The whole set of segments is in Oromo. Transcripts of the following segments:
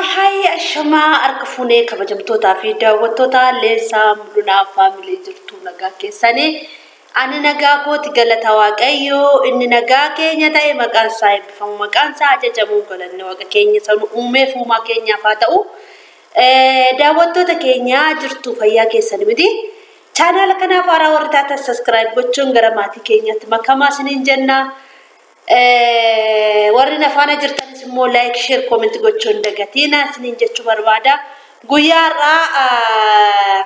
Hi ashamaa harka fuunee kabajamtootaa fi daawwattoota Leensaa Mul'unaa Faamilee jirtu nagaa keessanii. Ani nagaa kooti galata Waaqayyoo inni nagaa keenya ta'e maqaan isaa eebbifamu maqaan isaa ajajamu galanni Waaqa keenya sanu uumee fuumaa keenyaaf haa ta'u. Daawwattoota keenya jirtu fayyaa keessanii miti. Chaanaala kanaaf haaraa warri taatan subscribe gochuun gara maatii keenyaatti makamaa isiniin jenna. Warri nafaana jirtanis immoo like, share, comment gochuun dagatiin isiniin jechuu barbaada. Guyyaa har'aa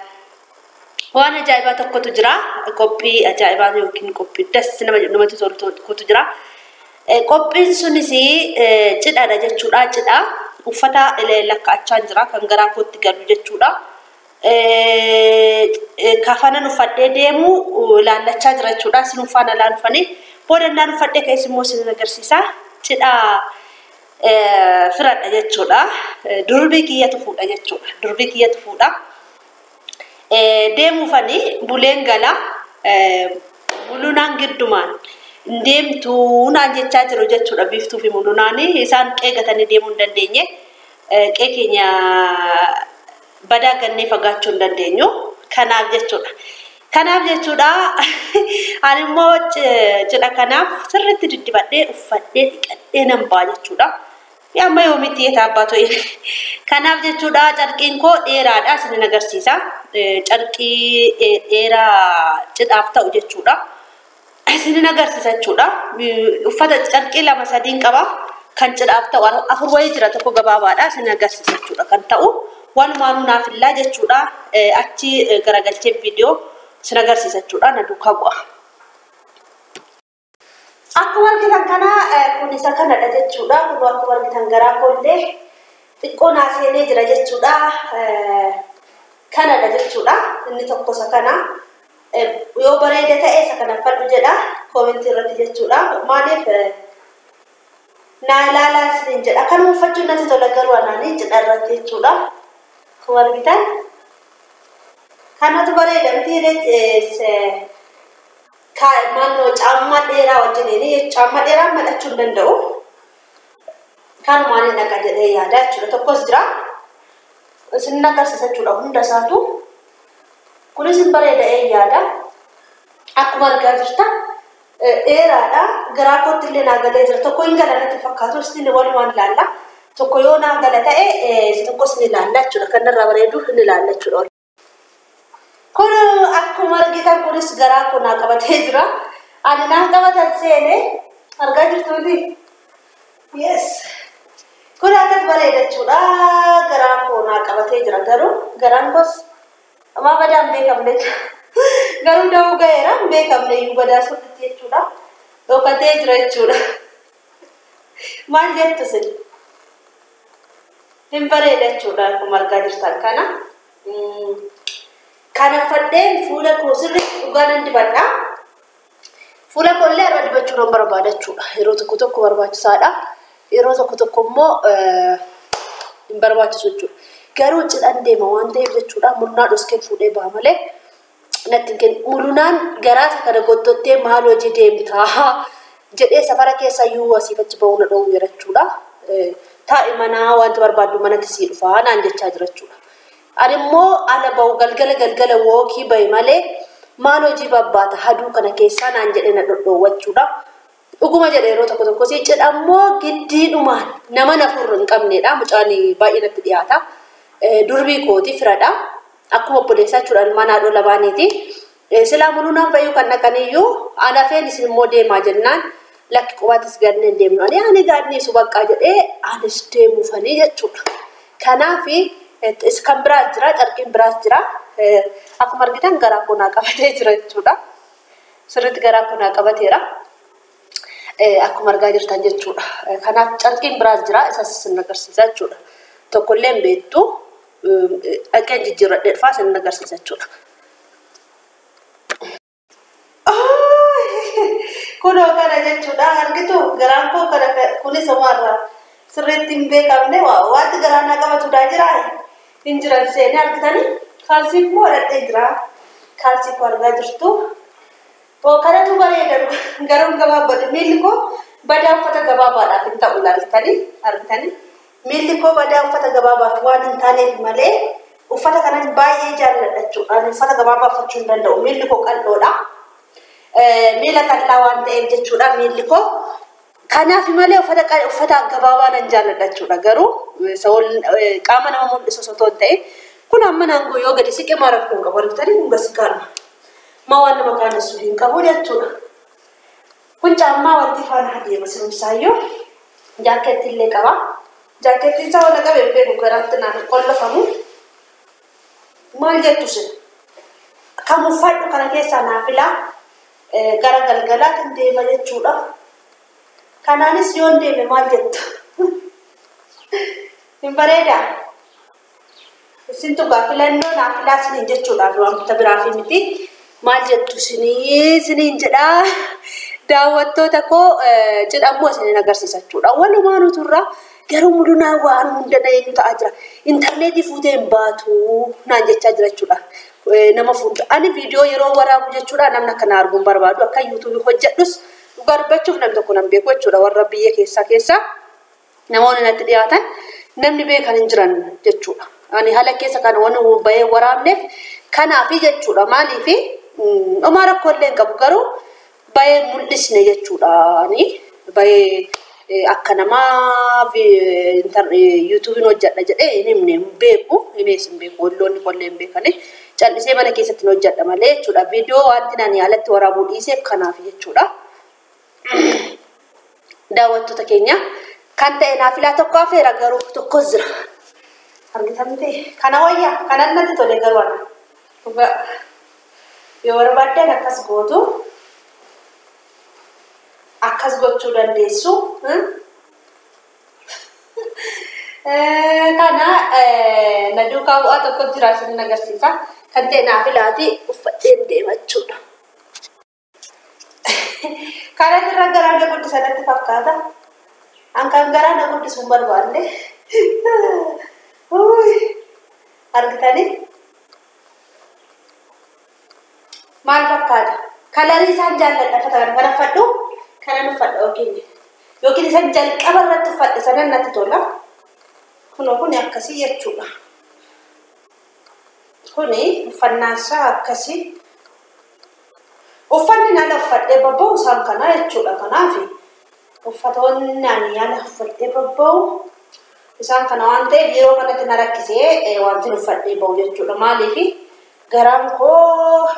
waan ajaa'ibaa tokkotu jira. Qophii ajaa'ibaa yookiin qophii das namatti tolu tokkotu jira. Qophiin sunis cidhaadha jechuudha. Cidha uffata lakkaa'achaa jira kan garaa kootti galu jechuudha. Kafanan uffadhee deemu ilaallachaa jira jechuudha. Isin uffaana ilaalufanii boodannaan uffadhee ka'es immoo isin agarsiisa. Cidha firadha jechuudha. Durbii kiyyatu fuudha jechuudha. Durbii kiyyatu fuudha. Deemuufanii buleen gala mul'unaan giddumaan deemtuu naan jechaa jiru jechuudha. Biiftuu fi mul'unaan isaan qeegatanii deemuu hin dandeenye. Qe'ee keenya badaa gannee fagaachuu hin dandeenyu. Kanaaf jechuudha. Kanaaf jechuudha ani immoo cidha kanaaf sirriitti diddibadhee uffadhee dhiqadhee nan ba'a jechuudha. Amma yoomitti yeeta abbaa ta'e. Kanaaf jechuudha carqiin koo dheeraadha isinin agarsiisa. Carqii dheeraa cidhaaf ta'u jechuudha. Isinin agarsiisa jechuudha. Uffata carqii 2 3 qaba. Kan cidhaaf ta'u 4 wayii jira tokko gabaabaadha isinin agarsiisa jechuudha. Kan ta'u walumaanuu naaf illaa jechuudha. Achi garagalchee viidiyoo isin agarsiisa jechuudha. Na duukaa bu'a. Akkuma argitan kana kun isa kanadha jechuudha. Kun akkuma argitan garaa koollee xiqqoo naa seenee jira jechuudha. Kanadha jechuudha. Inni tokko isa kana. Yoo bareeda ta'e isa kana uffadhu jedha koomentii irratti jechuudha. Maaliif naa ilaalaa isiniin jedha. Kanuma uffachuun natti tola garuu anaanii cidha irratti jechuudha. Akkuma argitan kanatu bareeda miti mannoo caammaa dheeraa wajjiniin caammaa dheeraa madhachuu hin danda'u. Kanumaan hin dhaqa jedhee yaada jechuudha. Tokkos jira. Isin agarsiisa jechuudha hunda isaatu. Kunis hin bareeda yaada. Akkuma argaa jirtan dheeraadha. Garaa kootti illee naa galee jira. Tokko hin gala natti fakkaatu. Isin walumaan ilaalla. Tokko yoo naa gala ta'e tokkos ni ilaalla jechuudha. Kan irraa bareedu ni ilaalla jechuudha. Kun akkuma argitan kunis garaa koo naa qabatee jira. Ani naa qabatan seene argaa jirtu miti? Yes. Kun akkatti bareeda jechuudha. Garaa koo naa qabatee jira garuu garaan koos ammaa badaa hin beekamne. Garuu da'uu ga'eera hin beekamne iyyuu badaa sirriitti jechuudha. Dhokatee jira jechuudha. Maal jettu isin? Hin bareeda jechuudha akkuma argaa jirtan kana. Kana uffadheen fuula koo sirriitti dhugaa nan dibadha. Fuula koo illee har'a dibachuu nan barbaada jechuudha. Yeroo tokko tokko barbaachisaadha. Yeroo tokko tokko immoo hin barbaachisu jechuudha. Garuu cidhaan deema waan ta'eef jechuudha. Mul'unaa dhoskee fuudhee ba'a malee natti hin kennu. Mul'unaan garaa isa kana gottottee maal hojii deemtaa jedhee safara keessa iyyuu asiif achi ba'uu na dhoowwu jira jechuudha. Taa'i manaa wanti barbaaddu manatti sii dhufaa naan jechaa jira jechuudha. Ani immoo ala ba'u galgala galgala wookii ba'i malee maal hojii babbaata haduu kana keessaa naan jedhee na dhodhoowwa jechuudha. Dhuguma jedhe yeroo tokko tokko si cidha immoo giddiidhumaan nama nafurra hin qabnedha. Mucaan baay'ee natti dhiyaata. Durbii kooti firadha. Akkuma obboleessaa jechuudha ilmaan haadhoo lamaaniiti. Silaa mul'unaan fayyuu kan dhaqaniyyuu anafeen isin immoo deemaa jennaan lakki qubaattis ganneen deemnu. Ani gaadniisu baqqaa jedhee anis deemuufanii jechuudha. Kanaaf kan biraas jira, carqiin biraas jira. Akkuma argitan garaa koo naa qabatee jira jechuudha. Sirriitti garaa koo naa qabateera. Akkuma argaa jirtan jechuudha. Kanaaf carqiin biraas jira, isas isin agarsiisa jechuudha. Tokkollee hin beektu, dhaqeen jijjiirradhee dhufaa isin agarsiisa jechuudha. Kunoo kana jechuudha. Argitu garaan koo kana kunis homaarraa sirriitti hin beekamne wanti garaa naa qabatu jira. Hin jiran seenee argitanii kaalsii immoo hodhadhee jira. Kaalsii koo argaa jirtu. Kanatu bareeda garuu gabaabbate miilli koo badaa uffata gabaabaadhaaf hin ta'u argitanii argitanii. Miilli koo badaa uffata gabaabaaf waan hin taaneef malee uffata kanan baay'ee jaalladha jechuudha. Ani uffata gabaabaa uffachuu hin danda'u. Miilli koo qal'oodha. Miila qal'aa waan ta'eef jechuudha miilli koo. Kanaaf malee uffata gabaabaa nan jaalladha jechuudha. Garuu qaama nama mul'isu osoo hin ta'in kun amma naangoo yoo gadi siqe maal rakkoo hin qabu. Argitanii kun gadi siqaadha. Ma waan nama kaanessu hin qabu jechuudha. Kun caammaa wanti faana adeema sirumsaayyuu jaakkeetti illee qaba. Jaakkeettiin isaa wal qabee beeku garaatti naan qollafamu. Maal jettu sin? Kan uffadhu kana keessaa naa filaa gara galgalaatiin deema jechuudha. Kanaanis yoon deeme maal jettu? Hin bareedaa? Isin tugaa filannoo naa filaa isiniin jechuudhaaf wantoota biraaf miti. Maal jettu isiniin jedhaa. Daawwattoota koo cidhammoo isiniin agarsiisa jechuudha. Walumaa turraa garuu mudunaa waan hunda eenyu ta'aa jira. Intarneetii fuutee hin baatu naan jechaa jira jechuudha. Nama fuuldura. Ani viidiyoo yeroo waraabu jechuudha namni akkana arguun barbaadu. Akka yuutuubii hojjedhus dhugaa dubbachuuf namni tokko nan beeku jechuudha. Warra biyya keessaa namoonni natti dhiyaatan namni beekan hin jiran jechuudha. Ani haala keessa kan waan bahee waraabneef kanaafi jechuudha. Maaliifi homaa rakkoo illee hin qabu garuu bahee mul'isne jechuudha. Ani bahee akka namaa yuutuubiin hojjedha jedhee hin himne hin beeku. Himees hin beeku. Walloonni kollee hin beekani. Callisee mana keessatti hin hojjedha malee jechuudha. Viidiyoo wanti ani alatti waraabuu dhiiseef kanaaf jechuudha. Daawwattoota keenya kan ta'e naa filaa tokko afeera garuu tokkos jira. Argitan miti kana wayyaa kanan natti tole garuu ana. Yoo barbaaddan akkas gootu akkas gochuu dandeessu. Kana na duukaa bu'aa tokko jira isin agarsiisa. Kan ta'e naa filaati uffadheen deema jechuudha. Karaa irra garaa na guddisa natti fakkaata. An kan garaa na guddisu hin barbaanne. Argitanii? Maal fakkaata? Kalarii isaan jaalladha uffata kana kan uffadhu kanan uffadha yookiin isaan jalqaba irratti uffadhe sanan natti tola. Kunoo kuni akkasii jechuudha. Kuni uffannaan isaa akkasii. Uffanni naan uffadhee babba'u isaan kana jechuudha. Kanaaf uffatoonni ani ala uffadhee babba'u isaan kana waan ta'eef yeroo kanatti na rakkisee wanti uffadhee ba'u jechuudha. Maaliif garaan koo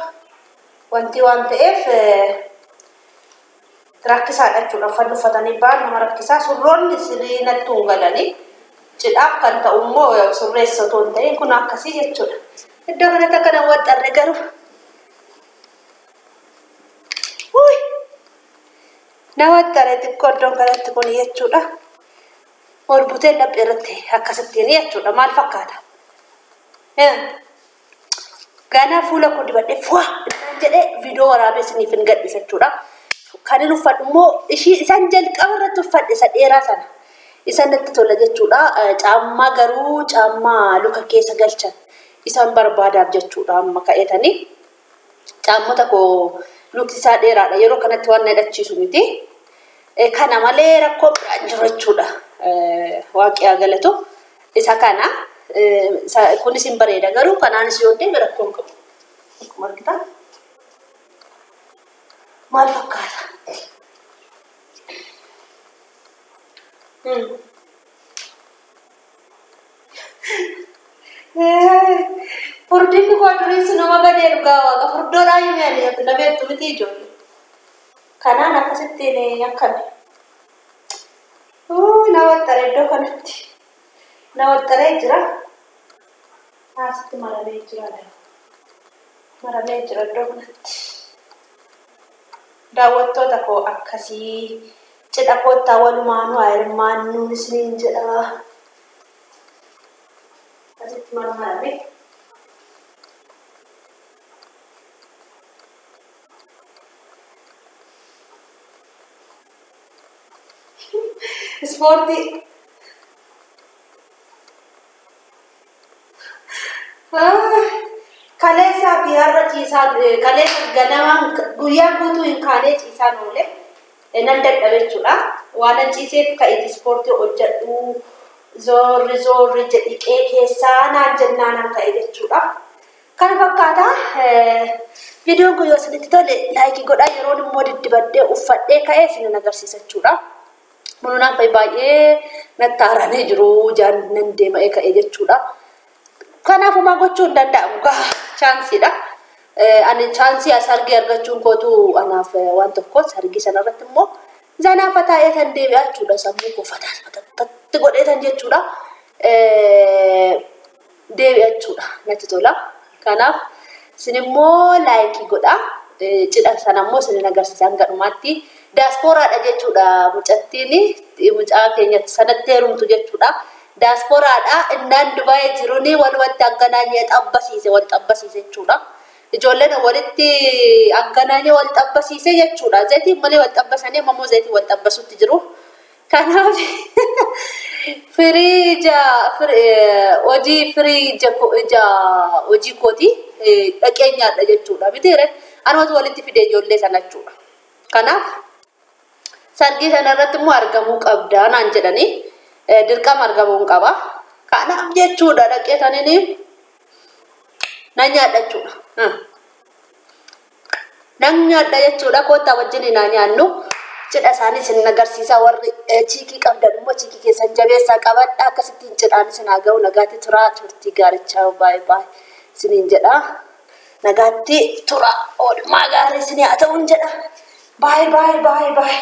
wanti waan ta'eef rakkisaadha jechuudha. Uffanni uffatanii ba'an nama rakkisaa. Surroonni sirrii natti hin galanii cidhaaf kan ta'u immoo surreessa otoo hin ta'in kun akkasii jechuudha. Iddoo kanatti akka nama waxxarre garuu. Nama waxxaree xiqqoo iddoon kanatti kun jechuudha. Ol butee laphee irratti akkasittiin jechuudha. Maal fakkaata? Ganaa fuula koo dibadhee fuwa jedhee viidiyoo waraabee isiniif hin gadhiisa jechuudha. Kan inni uffadhu immoo ishii isaan jalqaba irratti uffadhe isa dheeraa sana. Isaan natti tola jechuudha. Caammaa garuu caammaa luka keessa galchan isaan barbaadaaf jechuudha amma ka'eetanii. Caammota koo lukti isaa dheeraadha. Yeroo kanatti waan na hidhachiisu miti. Kana malee rakkoo biraan jiru jechuudha. Waaqni haa galatu. Isa kana kunis hin bareeda garuu kanaanis yoo deeme rakkoo hin qabu. Akkuma argitan maal fakkaata? Furdinni koo durii sunuma badee dhugaa waaqa furdoodhaa himee na beektu miti ijoollee. Kanaan akkasittiin akkami. Na waxxare iddoo kanatti. Na waxxaree jira. Asitti maramee jira. Maramee jira iddoo kanatti. Daawwattoota koo akkasii cidha koottaa walumaanuu haa hirmaannuun isiniin jedha. Asitti marmarame. Ispoortii. Kaleessaa fi har'a ciisaan kaleessa ganamaan guyyaa guutuu hin kaanee ciisaan oole nan dadhabe jechuudha. Waan an ciiseef ka'eeti ispoortii hojjedhu Zoorri zoorri jedhi keessaa naan jennaan ka'e jechuudha. Kana fakkaata viidiyoon kun yoo isinitti tole laayikii godhaa yeroon immoo diddibadhee uffadhee ka'ee isinin agarsiisa jechuudha. Mununaan fa'i baay'ee natti haaranii jiru jaan nan deema'ee ka'e jechuudha. Kanaaf homaa gochuu hin danda'amu gaa chaansiidha. Ani chaansii as argee argachuun kootu anaaf waan tokko sargii sanarratti immoo zanaafa taa'ee tan deebi'a jechuudha. Sammuu koo fataatti godhee tan jechuudha. Deebi'a jechuudha natti tola. Kanaaf isin immoo laayikii godhaa. Cidha sana immoo isinin agarsiisa hanga dhumaatti. Daaspooraadha jechuudha mucattiin mucaa keenya sanatti heerumtu jechuudha. Daaspooraadha innaan Dubaayii jiruun walumatti hanganaanyee xabbasiise wal xabbasiise jechuudha. Ijoolleen walitti hanganaanyee wal xabbasiise jechuudha. Zayitiin malee wal xabbasanii amma immoo zayitiin wal xabbasutti jiru. Kanaaf firii ija hojii firii ija hojii kooti dhaqee nyaadha jechuudha. Mitiire anumatu walitti fide ijoollee sana jechuudha. Kanaaf sargii sana irratti immoo argamuu qabda naan jedhanii dirqama argamuu hin qaba. Kanaaf jechuudha dhaqee saniin nan nyaadha jechuudha. Nan nyaadha jechuudha koottaa wajjin naa nyaannu. Cidha isaanii isin agarsiisa warri chiikii qabdan immoo chiikii keessan jabeessaa qabadha akkasittiin cidhaan isin haa ga'u nagaatti turaa turtii gaarichaa baay'ee baay'ee isiniin jedha. Nagaatti tura oolmaa gaarii isin haa ta'uun jedha. Baay'ee baay'ee baay'ee baay'ee.